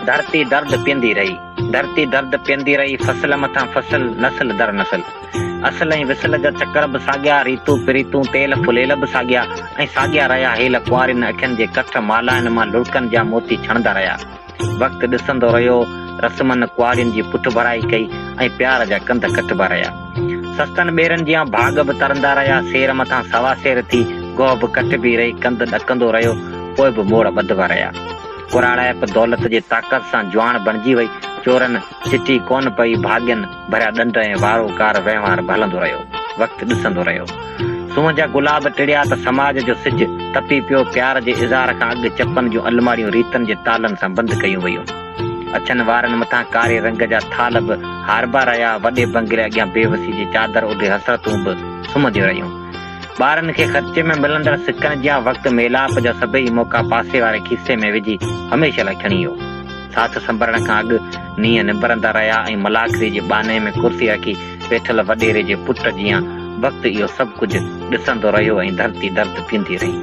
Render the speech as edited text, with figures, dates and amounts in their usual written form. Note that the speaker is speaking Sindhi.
ڌرتي درد پيئندي رهي. ڌرتي درد پيئندي رهي، فصل مٿان فصل، نسل در نسل. اصل ۽ وصل جا چڪر به ساڳيا، ريتون پريتون، تيل ڦليل به ساڳيا ۽ ساڳيا رهيا هيل ڪنوارين اکين جي ڪٺ مالائن مان لڙڪن جا موتي ڇڻندا رهيا. وقت ڏسندو رهيو، رسمن ڪنوارين جي پٺڀرائي ڪئي ۽ پيار جا ڪنڌ ڪٽبا رهيا. سستن ٻيرن جيان ڀاڳ به ترندا رهيا، سير مٿان سوا سير ٿي، گوهه به ڪٽبي رهي، ڪنڌ ڏڪندو رهيو، پوء به موڙ ٻڌبا رهيا. ڪراڙائپ دولت جي طاقت سان جواڻ بڻجي وئي، چورن چٽي ڪونه پئي، ڀاڳين ڀريا ڏنڊ ۽ وارو ڪار وهنوار به هلندو رهيو. وقت ڏسندو رهيو. سونهن جا گلاب ٽڙيا ته سماج جو سج تپي پيو، پيار جي اظهار کان اڳ چپن جون الماڙيون ريتن جي تالن سان بند ڪيون ويون. اڇن وارن مٿان ڪاري رنگ جا ٿال به هاربا رهيا، وڏي بنگلي اڳيان بيوسي جي چادر اوڍي حسرتون به سمهنديون رهيون. ٻارن کي خرچي ۾ ملندڙ سڪن جيان وقت ميلاپ جا سڀئي موقعا پاسي واري کيسي ۾ وجهي هميشه لاء کڻي ويو. ساٿ سنڀرڻ کان اڳ نينهن نبرندا رهيا ۽ ملاکڙي جي ٻانهي ۾ ڪرسي رکي ويٺل وڏيري جي پٽ جيان وقت اهو سڀ ڪجهه ڏسندو رهيو ۽ ڌرتي درد پيندي رهي.